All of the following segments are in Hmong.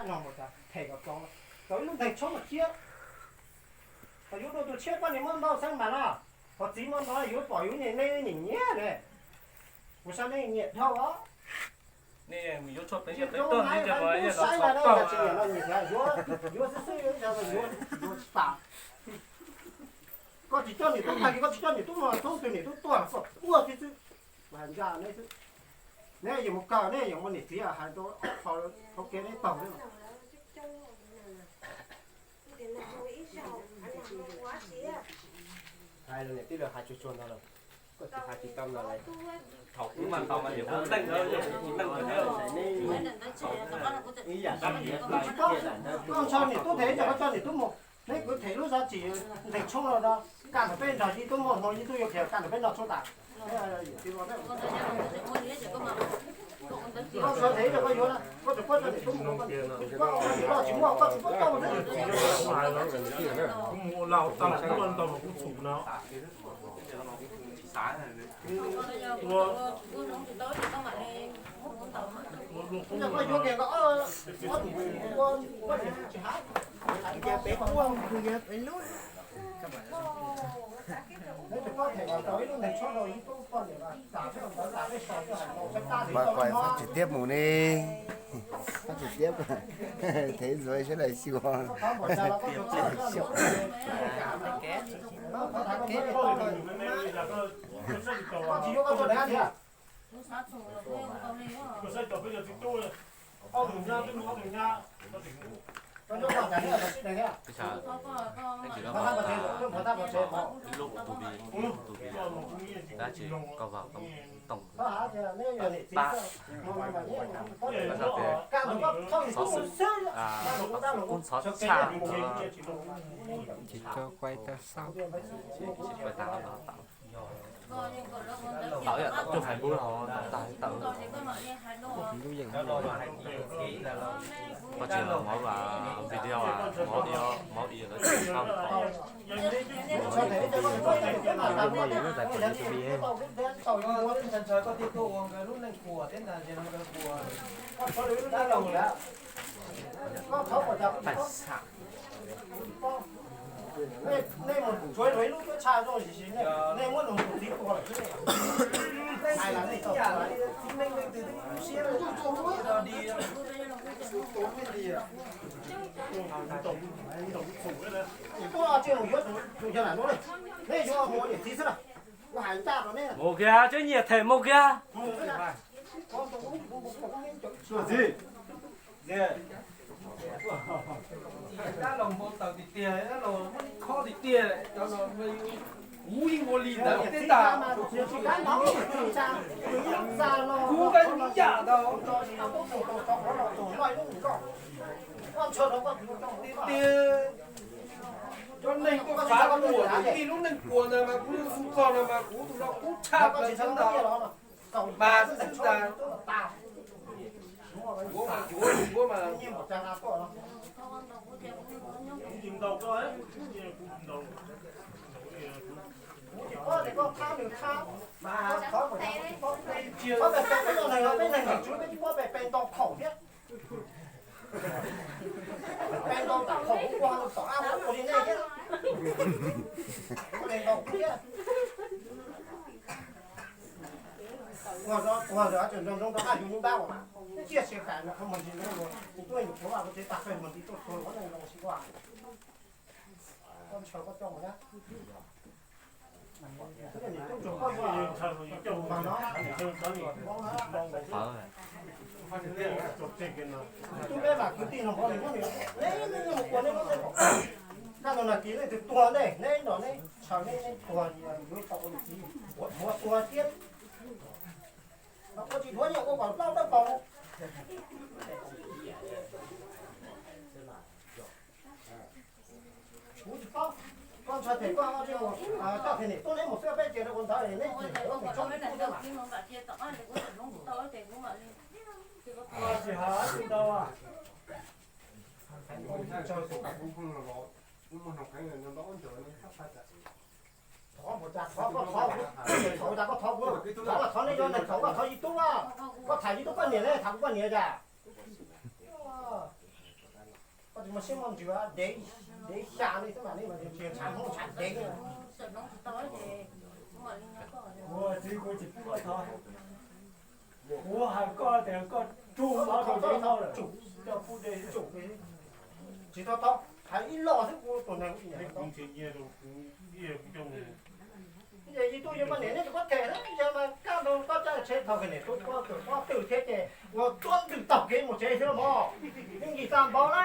no mus them kom txog, tau ib lub nteeg tshob mas thiab. Tau yuav dua tus tshiab poj niam muab ntau xeeb mas na, ho txiv muab ntau yuav pom yuav nyiam nyiam ne. Kuv saib nej nyiam dhau os. Yuav sai mas tsis nyiam no nyiam thiab, yuav xwb xwb yuav tsis tas. Koj tsis coj niam tub tag kis koj tsis coj niam tub mus thoob twg niam tub tuag koj ua tib xwb. Mas ntsa neb xwb. Neb yuav mus kawg neb yuav mus niam txiv hais rau ob qho, qhov kev neb taug neb. Hais los niam tij lawv hais tsuag tsuag no lawm, koj tsis hais tsis tau no lawm. Thaum kuv mas tau mas yog kuv leej, leej Koj ntshaw niam tub them, koj coj niam tub mus, neb kwv them lub zaj tsis nteeg tshoob no, kaj ntawm peb nrog yij tub muaj hmoo yij tub yuav khiav kaj ntawm peb nrog tshoob tas. Koj sawv them koj yuav, koj tsis quaj coj niam tub mus, koj tsis quaj, koj tsis muaj, koj tsis quaj tau. Kuv mus ua lau tau kuv ua ntau mas kuv txhum no. Mas quay phát trực tiếp mus ne. Phát trực tiếp. Thế giới sẽ lại xua. Ces cho quay tau sau. Tau ib yam tau coj Facebook los tag tawm. Lub yeem no. Koj tsis los mov video, mov ib, mov ib lawv tsis tau. Mov ib lub tais khoom YouTube. Pais xam. Nej mus tsuav luag ib lub cuab tshaj zoo sis nej muab luag tus txiv tua lawm xwb ne. Hais los nej tsis neej leej twg twb lub siab di. Tub tsiaj mus yuav tus yawg lam nuav ne, nej yuav mus niam txiv xwb na. Kuv hais ncaj rau nej. Mus kiag, tseem nyiam them mus kiag. Dab laug npau taws tiag tiag, dab laug muab khob tiag tiag, cov no kuv yeej ua li ntawd teb tas. Kuv tab ib yam ntau. Tiag tiag, cov neeg tuaj fav kuv muam kuv tij lub neej puas ntawd mas kuv lub xub txog no mas kuv tus no kub tshaj plaws xwb ntag. Mas xwb tas. Kuv mas, kuv mas. Peb neeg tsuav peb tsis paub peb pe ntau khaum thiab. Pe ntau tam khaum ua tom ab ua li nej thiab. Pe ntau thiab. Ua, ua tseem nrog nrog nrog ab yus nyuj npab ua mas tsiaj sia fam no qhov muag ntsis no ua, tus tuaj yus qhuav ua tsev tag kawg muag nti tuaj txhua qhov neeg zoo si ua. Koj ntshaw koj coj mus na. Tub peb mas kwv tij no npov nws muab nws, nej mus ua nej lub neej kom, koj tus nag kis leej twg tuag nej, nej nrog nej ntshaw nej, nej tuag yuav tau ua niam txiv, ua dhuav tuag thiab. Ua tsis dhuav nyiaj ua kom plaub dawb paug. Kuv tsis paub, koj ntshaw them koj tsis mus, coj them niam tub neb mus xwb peb cia rau ua ntawd neb tsis ua mus tsob tub thiab mas. Thov mus cas thov, koj thov kuv, thov cas koj thov kuv, thov koj thov nej cov neeg, thov koj thov yus tub, koj tham yus tub poj niam ne, tham kuv poj niam cas. Siab mos ntsws dev, dev xya li xwb mas nej mas tsis ntshav Hmoob ntshav dev. Kuv txiv kuv tsis pub koj thov, kuv hais koj tias koj tsuj mov rau tsev no lawm, coj pub dej tsum. Tsis tau tau, hais ib los xwb kuv tus neeg. Ces yus tuaj yus poj niam neb tsis paub them na, yog mas kaj ntug koj caj tsheb thaum kawg niam tub pob kws pob twg thiab ces ua tuab ntwg taug kev mus tsev xwb mog. Yeej yim tag npaum na,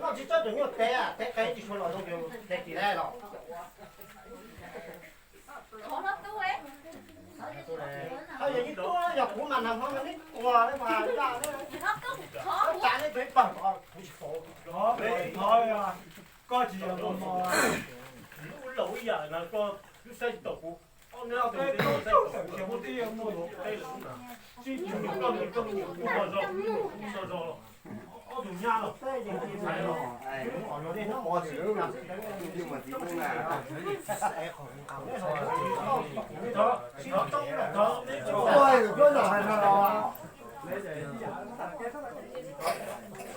noj tsis txawj tus nyuj tev, tev qe tsis tshua los zoo yus tev tim lawm los. Yog yus tuaj yog kuv mas nag hmo mas neb tuag mas zaj, tas neb tus ib pawg os, kuv tsis paub. Thov, koj tsis yog tus mos. Lub laus ib yam no koj twb saib tsis taus kuv. Ob neb ob tug tib yog muaj lus teb lawm, sib tshwm koj nws koj nws kuj ho zog, kuj ho zog los. Ob tug nyab los, thov, thov, thov, thov.